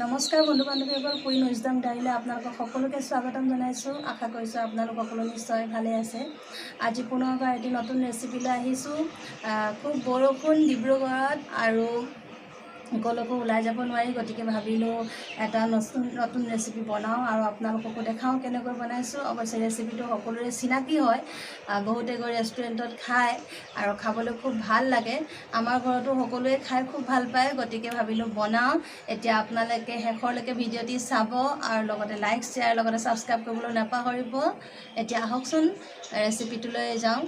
নমস্কাৰ বন্ধু বান্ধৱীসকল, queen wisdom ডায়েৰীলৈ আপোনালোকক সকলোকে স্বাগতম জনাইছোঁ। আশা কৰিছোঁ আপোনালোক সকলো নিশ্চয় ভালে আছে। আজি পুনৰবাৰ এটি নতুন ৰেচিপি লৈ আহিছোঁ। খুব বৰষুণ ডিব্ৰুগড়ত আৰু ক'লৈকো ওলাই যাব নোৱাৰি, গতিকে ভাবিলোঁ এটা নতুন নতুন ৰেচিপি বনাওঁ আৰু আপোনালোককো দেখাওঁ কেনেকৈ বনাইছোঁ। অৱশ্যে ৰেচিপিটো সকলোৰে চিনাকি হয়, বহুতে গৈ ৰেষ্টুৰেণ্টত খায় আৰু খাবলৈ খুব ভাল লাগে। আমাৰ ঘৰতো সকলোৱে খাই খুব ভাল পায়, গতিকে ভাবিলোঁ বনাওঁ। এতিয়া আপোনালোকে শেষৰলৈকে ভিডিঅ'টি চাব আৰু লগতে লাইক, শ্বেয়াৰ, লগতে ছাবস্ক্ৰাইব কৰিবলৈ নাপাহৰিব। এতিয়া আহকচোন ৰেচিপিটোলৈ যাওঁ।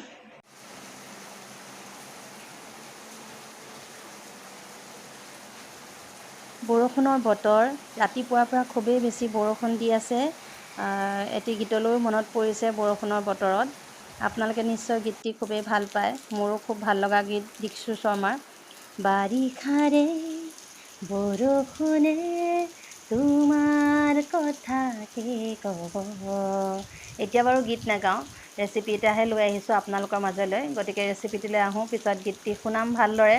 বৰষুণৰ বতৰ, ৰাতিপুৱাৰ পৰা খুবেই বেছি বৰষুণ দি আছে। এটি গীতলৈও মনত পৰিছে বৰষুণৰ বতৰত। আপোনালোকে নিশ্চয় গীতটি খুবেই ভাল পায়, মোৰো খুব ভাল লগা গীত দীক্ষু শৰ্মাৰ। বাৰিষাৰে বৰষুণে তোমাৰ কথা কে ক'ব। এতিয়া বাৰু গীত নাগাওঁ, ৰেচিপি এটাহে লৈ আহিছোঁ আপোনালোকৰ মাজলৈ। গতিকে ৰেচিপিটোলৈ আহোঁ, পিছত গীতটি শুনাম ভালদৰে।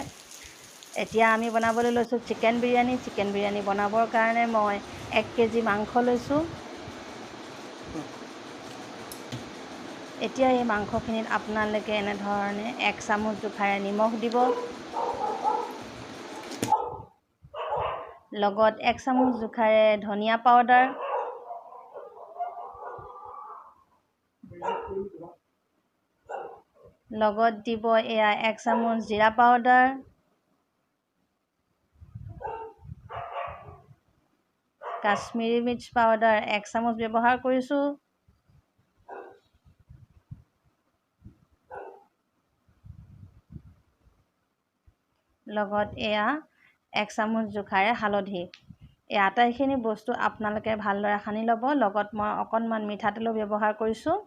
এতিয়া আমি বনাবলৈ লৈছোঁ চিকেন বিৰিয়ানী। চিকেন বিৰিয়ানী বনাবৰ কাৰণে মই 1 কেজি মাংস লৈছোঁ। এতিয়া এই মাংসখিনিত আপোনালোকে এনেধৰণে 1 চামুচ জোখাৰে নিমখ দিব, লগত 1 চামুচ জোখাৰে ধনিয়া পাউডাৰ, লগত দিব এয়া 1 চামুচ জিৰা পাউডাৰ, কাশ্মীৰী মিৰ্চ পাউডাৰ 1 চামুচ ব্যৱহাৰ কৰিছোঁ, লগত এয়া 1 চামুচ জোখাৰে হালধি। এই আটাইখিনি বস্তু আপোনালোকে ভালদৰে সানি ল'ব। লগত মই অকণমান মিঠাতেলো ব্যৱহাৰ কৰিছোঁ।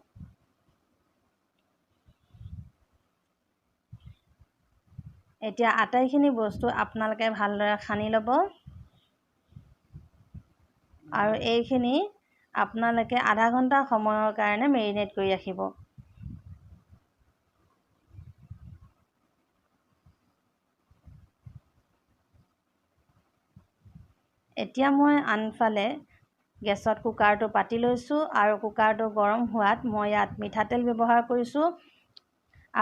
এতিয়া আটাইখিনি বস্তু আপোনালোকে ভালদৰে সানি ল'ব আৰু এইখিনি আপোনালোকে আধা ঘণ্টা সময়ৰ কাৰণে মেৰিনেট কৰি ৰাখিব। এতিয়া মই আনফালে গেছত কুকাৰটো পাতি লৈছোঁ আৰু কুকাৰটো গৰম হোৱাত মই ইয়াত মিঠাতেল ব্যৱহাৰ কৰিছোঁ।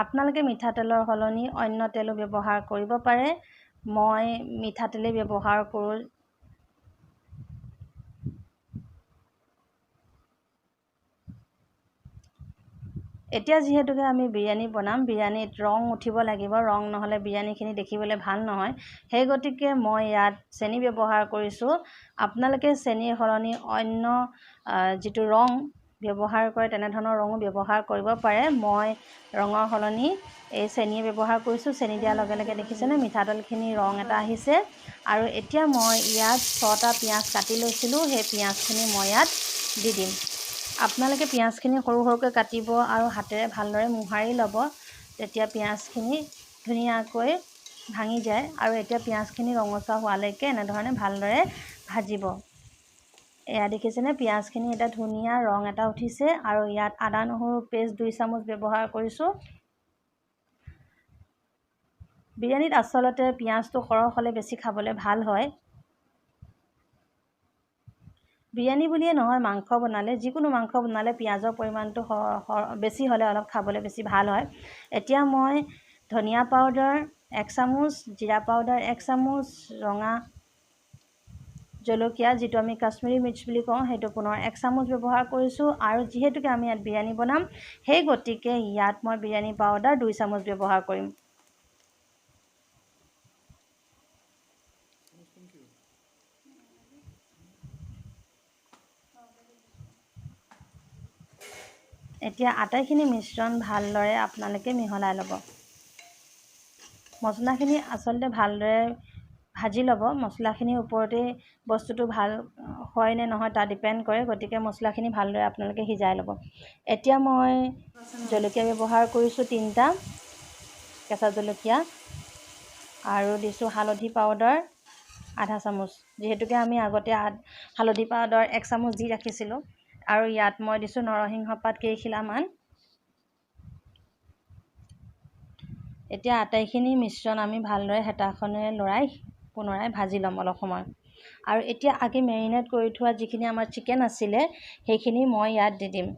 আপোনালোকে মিঠাতেলৰ সলনি অন্য তেলো ব্যৱহাৰ কৰিব পাৰে, মই মিঠাতেলেই ব্যৱহাৰ কৰোঁ। এতিয়া যিহেতুকে আমি বিৰিয়ানী বনাম, বিৰিয়ানীত ৰং উঠিব লাগিব, ৰং নহ'লে বিৰিয়ানীখিনি দেখিবলৈ ভাল নহয়। সেই গতিকে মই ইয়াত চেনি ব্যৱহাৰ কৰিছোঁ। আপোনালোকে চেনিৰ সলনি অন্য যিটো ৰং ব্যৱহাৰ কৰে তেনেধৰণৰ ৰঙো ব্যৱহাৰ কৰিব পাৰে। মই ৰঙৰ সলনি এই চেনিয়ে ব্যৱহাৰ কৰিছোঁ। চেনি দিয়াৰ লগে লগে দেখিছেনে মিঠাতেলখিনি ৰং এটা আহিছে। আৰু এতিয়া মই ইয়াত 6টা পিঁয়াজ কাটি লৈছিলোঁ, সেই পিঁয়াজখিনি মই ইয়াত দি দিম। আপোনালোকে পিঁয়াজখিনি সৰু সৰুকৈ কাটিব আৰু হাতেৰে ভালদৰে মোহাৰি ল'ব, তেতিয়া পিঁয়াজখিনি ধুনীয়াকৈ ভাঙি যায়। আৰু এতিয়া পিঁয়াজখিনি ৰঙচুৱা হোৱালৈকে এনেধৰণে ভালদৰে ভাজিব। এয়া দেখিছেনে পিঁয়াজখিনি এটা ধুনীয়া ৰং এটা উঠিছে। আৰু ইয়াত আদা নহৰু পেষ্ট 2 চামুচ ব্যৱহাৰ কৰিছোঁ। বিৰিয়ানীত আচলতে পিঁয়াজটো সৰহ হ'লে বেছি খাবলৈ ভাল হয়। বিৰিয়ানী বুলিয়ে নহয়, মাংস বনালে, যিকোনো মাংস বনালে পিঁয়াজৰ পৰিমাণটো বেছি হ'লে অলপ খাবলৈ বেছি ভাল হয়। এতিয়া মই ধনিয়া পাউডাৰ 1 চামুচ, জিৰা পাউডাৰ 1 চামুচ, ৰঙা জলকীয়া যিটো আমি কাশ্মীৰী মিৰ্চ বুলি কওঁ সেইটো পুনৰ 1 চামুচ ব্যৱহাৰ কৰিছোঁ। আৰু যিহেতুকে আমি ইয়াত বিৰিয়ানী বনাম, সেই গতিকে ইয়াত মই বিৰিয়ানী পাউডাৰ 2 চামুচ ব্যৱহাৰ কৰিম। এতিয়া আটাইখিনি মিশ্ৰণ ভালদৰে আপোনালোকে মিহলাই ল'ব। মছলাখিনি আচলতে ভালদৰে ভাজি ল'ব। মছলাখিনিৰ ওপৰতেই বস্তুটো ভাল হয় নে নহয় তাৰ ডিপেণ্ড কৰে, গতিকে মছলাখিনি ভালদৰে আপোনালোকে সিজাই ল'ব। এতিয়া মই জলকীয়া ব্যৱহাৰ কৰিছোঁ 3টা কেঁচা জলকীয়া আৰু দিছোঁ হালধি পাউডাৰ আধা চামুচ, যিহেতুকে আমি আগতে হালধি পাউডাৰ 1 চামুচ দি ৰাখিছিলোঁ। আৰু ইয়াত মই দিছোঁ নৰসিংহ পাত কেইখিলামান। এতিয়া আটাইখিনি মিশ্ৰণ আমি ভালদৰে হেতাখনেৰে লৰাই পুনৰাই ভাজি ল'ম অলপ সময়। আৰু এতিয়া আগে মেৰিনেট কৰি থোৱা যিখিনি আমাৰ চিকেন আছিলে সেইখিনি মই ইয়াত দি দিম।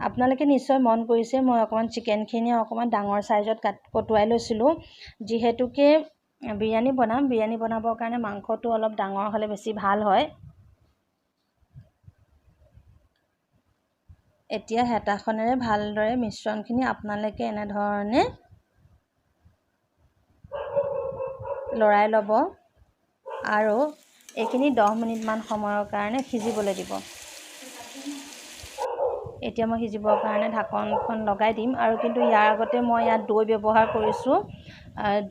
আপোনালোকে নিশ্চয় মন কৰিছে মই অকণমান চিকেনখিনি অকণমান ডাঙৰ চাইজত কটোৱাই লৈছিলোঁ, যিহেতুকে বিৰিয়ানী বনাম। বিৰিয়ানী বনাবৰ কাৰণে মাংসটো অলপ ডাঙৰ হ'লে বেছি ভাল হয়। এতিয়া হেতাখনেৰে ভালদৰে মিশ্ৰণখিনি আপোনালোকে এনেধৰণে লৰাই ল'ব আৰু এইখিনি 10 মিনিটমান সময়ৰ কাৰণে সিজিবলৈ দিব। এতিয়া মই সিজিবৰ কাৰণে ঢাকনখন লগাই দিম। আৰু কিন্তু ইয়াৰ আগতে মই ইয়াত দৈ ব্যৱহাৰ কৰিছোঁ।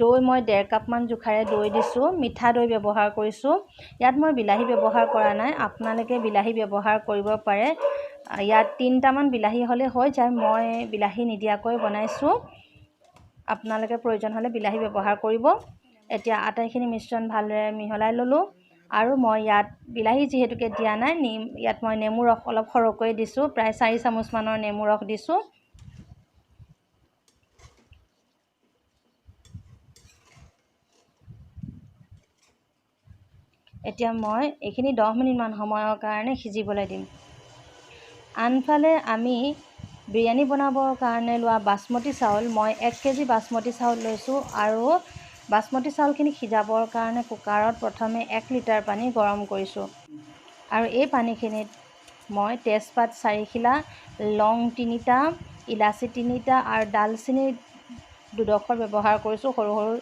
দৈ মই 1.5 কাপমান জোখাৰে দৈ দিছোঁ, মিঠা দৈ ব্যৱহাৰ কৰিছোঁ। ইয়াত মই বিলাহী ব্যৱহাৰ কৰা নাই, আপোনালোকে বিলাহী ব্যৱহাৰ কৰিব পাৰে। ইয়াত 3টামান বিলাহী হ'লে হৈ যায়, মই বিলাহী নিদিয়াকৈ বনাইছোঁ। আপোনালোকে প্ৰয়োজন হ'লে বিলাহী ব্যৱহাৰ কৰিব। এতিয়া আটাইখিনি মিশ্ৰণ ভালদৰে মিহলাই ল'লোঁ। আৰু মই ইয়াত বিলাহী যিহেতুকে দিয়া নাই, ইয়াত মই নেমু ৰস অলপ সৰহকৈ দিছোঁ, প্ৰায় 4 চামুচমানৰ নেমু ৰস দিছোঁ। এতিয়া মই এইখিনি 10 মিনিটমান সময়ৰ কাৰণে সিজিবলৈ দিম। আনফালে আমি বিৰিয়ানী বনাবৰ কাৰণে লোৱা বাসমতী চাউল, মই 1 কেজি বাসমতী চাউল লৈছোঁ। আৰু বাসমতী চাউলখিনি সিজাবৰ কাৰণে কুকাৰত প্ৰথমে 1 লিটাৰ পানী গৰম কৰিছোঁ। আৰু এই পানীখিনিত মই তেজপাত 4 খিলা, লং 3টা, ইলাচি 3টা আৰু ডালচেনি 2ডোখৰ ব্যৱহাৰ কৰিছোঁ, সৰু সৰু।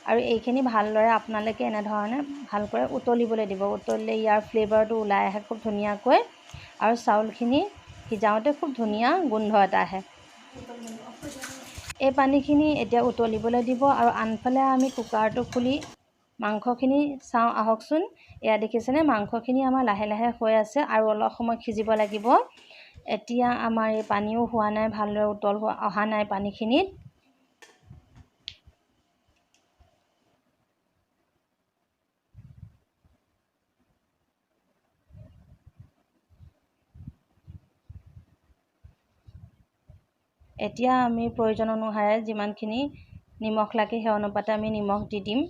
আৰু এইখিনি ভালদৰে আপোনালোকে এনেধৰণে ভালকৈ উতলিবলৈ দিব। উতলিলে ইয়াৰ ফ্লেভাৰটো ওলাই আহে খুব ধুনীয়াকৈ আৰু চাউলখিনি সিজাওঁতে খুব ধুনীয়া গোন্ধ এটা আহে। এই পানীখিনি এতিয়া উতলিবলৈ দিব। আৰু আনফালে আমি কুকাৰটো খুলি মাংসখিনি চাওঁ আহকচোন। এয়া দেখিছেনে, মাংসখিনি আমাৰ লাহে লাহে হৈ আছে আৰু অলপ সময় সিজিব লাগিব। এতিয়া আমাৰ এই পানীও হোৱা নাই, ভালদৰে উতল অহা নাই পানীখিনিত। এতিয়া আমি প্ৰয়োজন অনুসাৰে যিমানখিনি নিমখ লাগে সেই অনুপাতে আমি নিমখ দি দিম।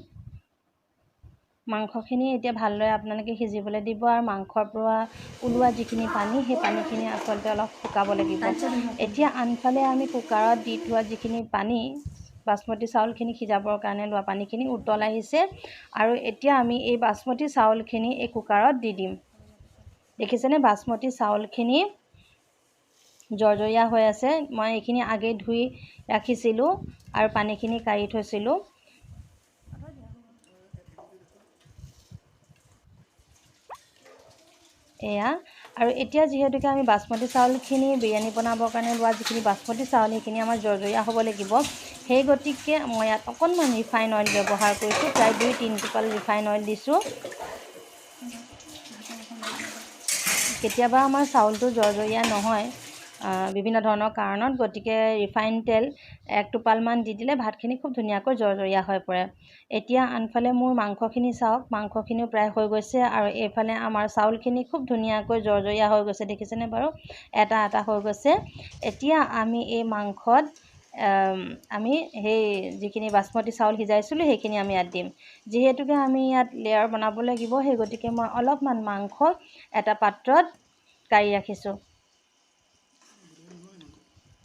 মাংসখিনি এতিয়া ভালদৰে আপোনালোকে সিজিবলৈ দিব। আৰু মাংসৰ পৰা ওলোৱা যিখিনি পানী, সেই পানীখিনি আচলতে অলপ শুকাব লাগিব। এতিয়া আনফালে আমি কুকাৰত দি থোৱা যিখিনি পানী, বাসমতী চাউলখিনি সিজাবৰ কাৰণে লোৱা পানীখিনি উতল আহিছে। আৰু এতিয়া আমি এই বাসমতী চাউলখিনি এই কুকাৰত দি দিম। দেখিছেনে, বাসমতী চাউলখিনি জৰ্জৰীয়া হৈ আছে। মই এইখিনি আগেই ধুই ৰাখিছিলোঁ আৰু পানীখিনি কাঢ়ি থৈছিলোঁ। এয়া আৰু এতিয়া যিহেতুকে আমি বাসমতী চাউলখিনি বিৰিয়ানী বনাবৰ কাৰণে লোৱা যিখিনি বাসমতী চাউল, সেইখিনি আমাৰ জৰ্জৰীয়া হ'ব লাগিব। সেই গতিকে মই ইয়াত অকণমান ৰিফাইন অইল ব্যৱহাৰ কৰিছোঁ, প্ৰায় 2-3 টোপাল ৰিফাইন অইল দিছোঁ। কেতিয়াবা আমাৰ চাউলটো জৰ্জৰীয়া নহয় বিভিন্ন ধৰণৰ কাৰণত, গতিকে ৰিফাইন তেল 1 টোপালমান দি দিলে ভাতখিনি খুব ধুনীয়াকৈ জৰ্জৰীয়া হৈ পৰে। এতিয়া আনফালে মোৰ মাংসখিনি চাওক, মাংসখিনিও প্ৰায় হৈ গৈছে। আৰু এইফালে আমাৰ চাউলখিনি খুব ধুনীয়াকৈ জৰ্জৰীয়া হৈ গৈছে, দেখিছেনে বাৰু, এটা এটা হৈ গৈছে। এতিয়া আমি এই মাংসত আমি সেই যিখিনি বাসমতী চাউল সিজাইছিলোঁ সেইখিনি আমি ইয়াত দিম। যিহেতুকে আমি ইয়াত লেয়াৰ বনাব লাগিব, সেই গতিকে মই অলপমান মাংস এটা পাত্ৰত কাঢ়ি ৰাখিছোঁ।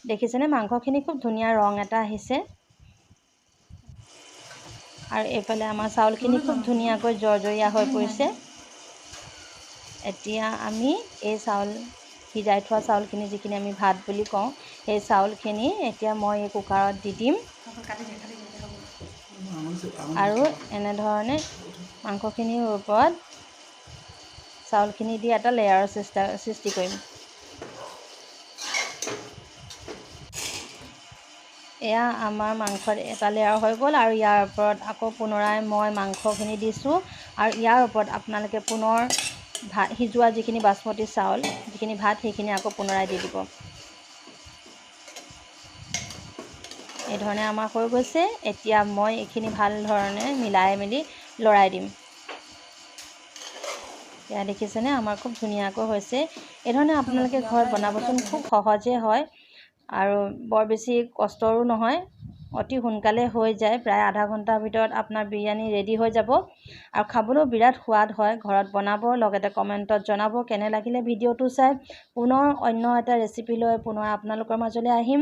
দেখিছেনে, মাংসখিনি খুব ধুনীয়া ৰং এটা আহিছে। আৰু এইফালে আমাৰ চাউলখিনি খুব ধুনীয়াকৈ জৰ্জৰীয়া হৈ পৰিছে। এতিয়া আমি এই চাউল সিজাই থোৱা চাউলখিনি, যিখিনি আমি ভাত বুলি কওঁ, সেই চাউলখিনি এতিয়া মই এই কুকাৰত দি দিম। আৰু এনেধৰণে মাংসখিনিৰ ওপৰত চাউলখিনি দি এটা লেয়াৰৰ সৃষ্টি কৰিম। এয়া আমাৰ মাংসত এটা লেয়াৰ হৈ গ'ল। আৰু ইয়াৰ ওপৰত আকৌ পুনৰাই মই মাংসখিনি দিছোঁ। আৰু ইয়াৰ ওপৰত আপোনালোকে পুনৰ ভাত সিজোৱা যিখিনি বাসমতী চাউল, যিখিনি ভাত, সেইখিনি আকৌ পুনৰাই দি দিব। এই ধৰণে আমাৰ হৈ গৈছে। এতিয়া মই এইখিনি ভাল ধৰণে মিলাই মেলি লৰাই দিম। এয়া দেখিছেনে, আমাৰ খুব ধুনীয়াকৈ হৈছে। এই ধৰণে আপোনালোকে ঘৰত বনাবচোন, খুব সহজে হয় আৰু বৰ বেছি কষ্টৰো নহয়। অতি সোনকালে হৈ যায়। প্ৰায় আধা ঘণ্টাৰ ভিতৰত আপোনাৰ বিৰিয়ানী ৰেডি হৈ যাব আৰু খাবলৈও বিৰাট সোৱাদ হয়। ঘৰত বনাব, লগতে কমেণ্টত জনাব কেনে লাগিলে ভিডিঅ'টো চাই। পুনৰ অন্য এটা ৰেচিপি লৈ পুনৰ আপোনালোকৰ মাজলৈ আহিম।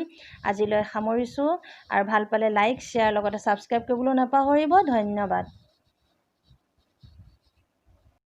আজিলৈ সামৰিছোঁ আৰু ভাল পালে লাইক, শ্বেয়াৰ, লগতে ছাবস্ক্ৰাইব কৰিবলৈ নাপাহৰিব। ধন্যবাদ।